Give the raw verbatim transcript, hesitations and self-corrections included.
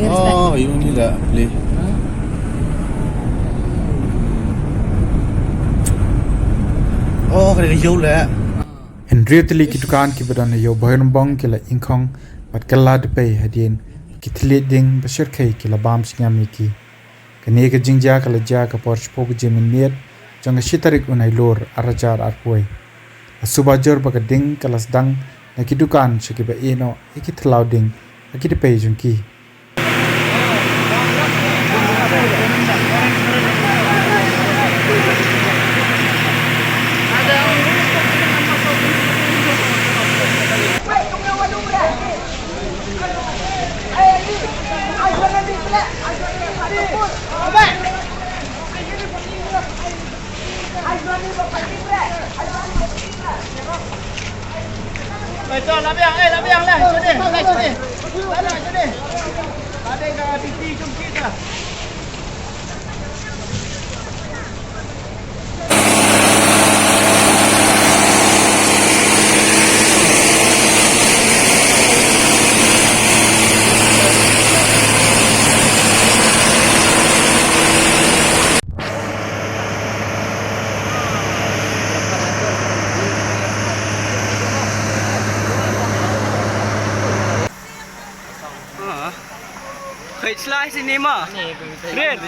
Oh, yung nila, play. Oh, kare yung le. Hynriew tylli ki dukan kiba don ha Ïew Bhoirymbong ki la ïngkhong bad kylla dpei hadien ki thylliej ding ba shyrkhei ki la bam sngem ïa ki. Kane ka jingjia ka la jia ka por shiphew baje mynmiet jong ka shi tarik u Nailur arhajar arphew. La suba jur ba ka ding ka la sdang na ki dukan sha kiba ïeh noh ïa ki thlaw ding ha ki dpei jong ki. Khait slai sini ma. Rin.